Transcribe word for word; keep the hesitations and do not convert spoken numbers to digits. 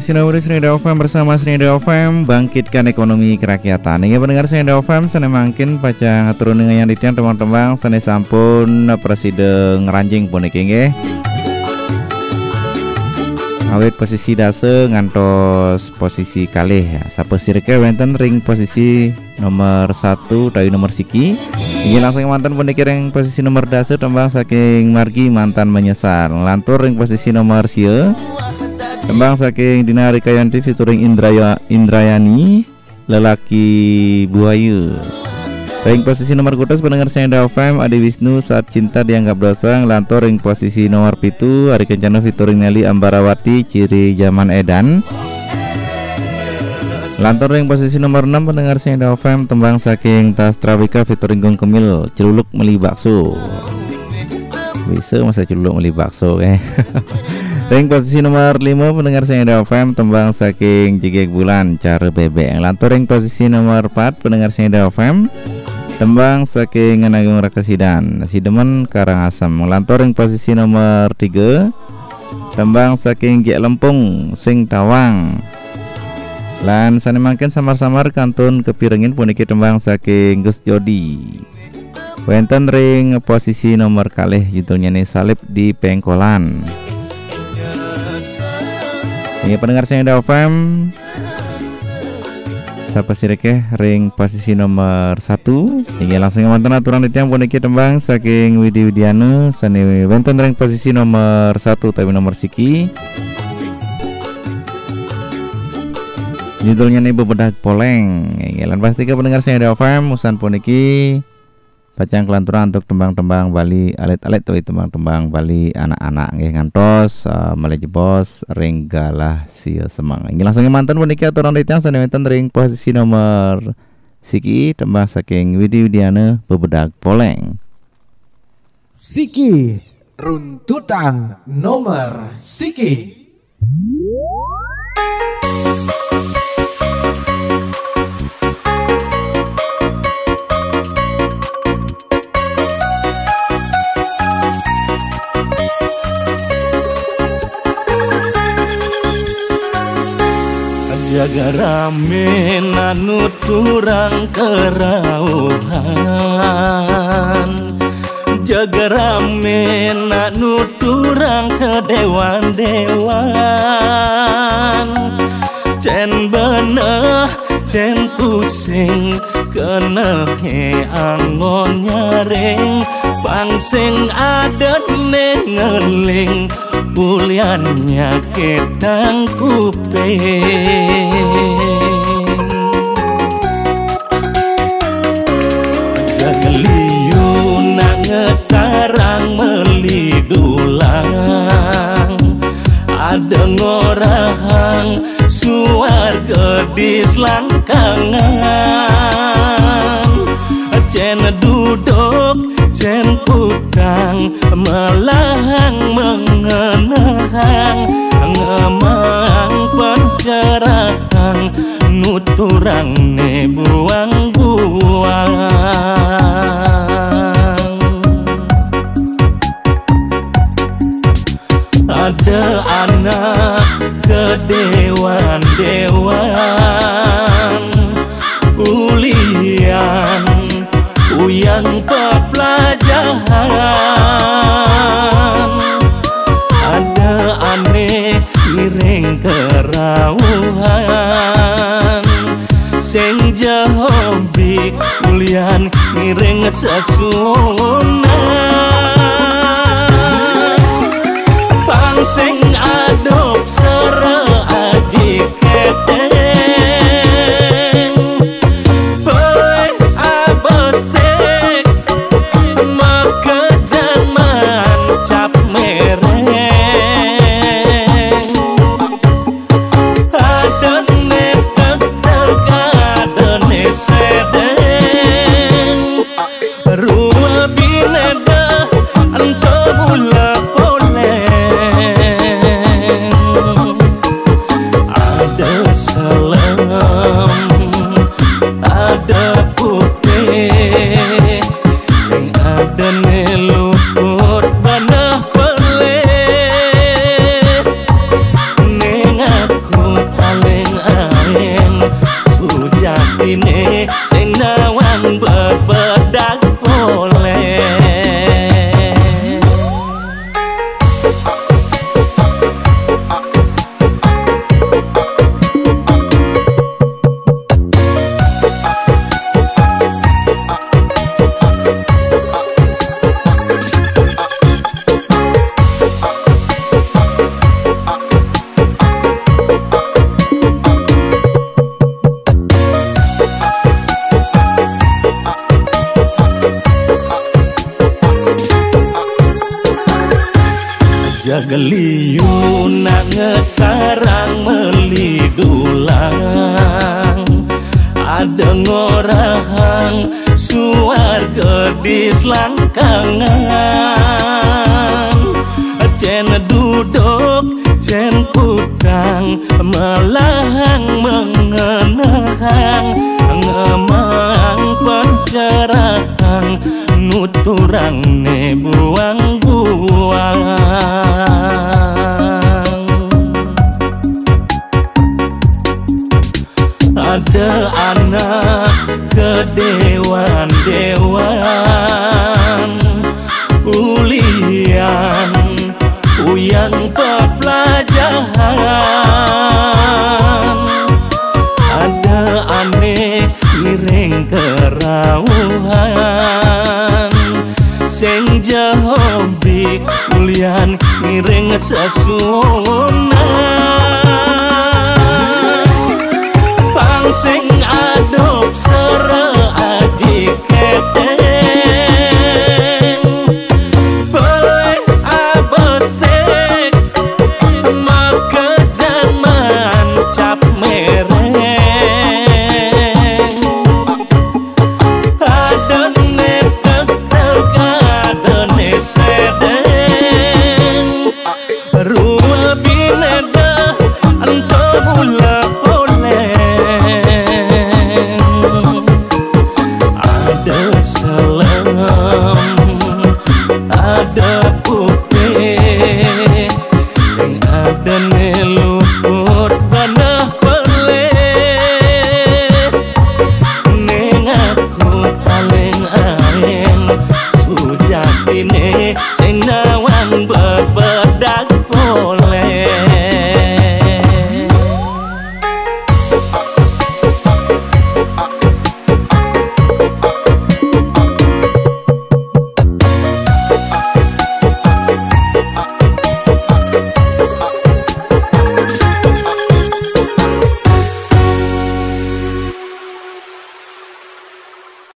Sinau Seni F M bersama Seni F M, bangkitkan ekonomi kerakyatan. Inggih pendengar Seni F M, sané mangkin pacang aturang titiang tembang-tembang sané sampun prasida ngranjing puniki nggih. Awit posisi dasa ngantos posisi kalih. Sapasirké wénten ring posisi nomor satu utawi nomor siki. Inggih langsung manten puniki ring posisi nomor dasa, tembang saking Margi Mantan Menyesal. Lantur ring posisi nomor sia, tembang saking Dina Rikayanti featuring Indraya-, Indrayani, Lelaki Buaya. Ring posisi nomor kutus pendengar Seni F M, Adi Wisnu, Saat Cinta Dianggap Dosa. Lantur ring posisi nomor pitu, Ari Kencana featuring Nelly Ambarawati, Ciri Zaman Edan. Lantur ring posisi nomor enam pendengar Seni F M, tembang saking Tastra Wika featuring Gung Kemil, Celuluk Meli Bakso. Bisa masa celuluk meli bakso, eh. Ring posisi nomor lima pendengar Seni F M, tembang saking Jegeg Bulan, Cara Bebek. Lantur ring posisi nomor empat pendengar Seni F M, tembang saking Agung Rakasidan, Sidemen Karangasem. Lantur ring posisi nomor tiga, tembang saking Jek Lempung, Sing Tawang. Lan sané mangkin samar-samar kantun kapirengin puniki tembang saking Gus Jodi. Wénten ring posisi nomor kalih, judulnyané Salib di Pengkolan. Inggih pendengar Seni F M, sapasirké ring posisi nomor satu. Inggih langsung manten aturang titiang puniki tembang saking Widi Widiana sané wénten ring posisi nomor satu utawi nomor siki. Judulnyané Bebedag Poléng. Inggih, lan pastika pendengar Seni F M, usan puniki pacang kalanturang antuk tembang-tembang Bali alit-alit utawi tembang-tembang Bali anak-anak nggih ngantos, eh, malih jebos ring galah sia semeng. Inggih langsung manten puniki aturang titiang sané wénten ring posisi nomor siki, tembang saking Widi Widiana, Bebedag Poléng. Siki, runtutan nomor siki. Jaga ramé nanuturang karauhan. Jaga ramé nanuturang kadéwan-déwan. Cén beneh, cén pusing, kenehé anggon nyaring. Pang sing adené ngeling, ulian nyakitang kuping. Jaga liu nangetarang meli dulang, ada ngorahang suarga di selangkangan. Cén duduk, cén kutang, melahang mengenehang, ngemang pencerahang, nuturang né buang-buang. Ada anak kadéwan-déwan, ulian uyang peplajahan. Ada ané ngiring karauhan, sing ja hobi ulian ngiring sesuunan. Pang sing aduk sera aji keténg, pelih abesik makejang mancap méréng. Adené tetek, adené sedeng. Rua binéda ento mula poléng. Ada selem, ada putih, sing adené luput beneh pelih. Ning aku Jageliuna ngekarang meli dulang, ada ngorahang suarga di selangkangan. Cen duduk, cen kutang, melahang mengenahang, ngemang pencerahang, nuturang ne buang-buang. Ada anak kedewan-dewan, ulian uyang pepelajahan. Ada ane ngiring kerauhan, sing jahobi ulian ngiring sesuunan.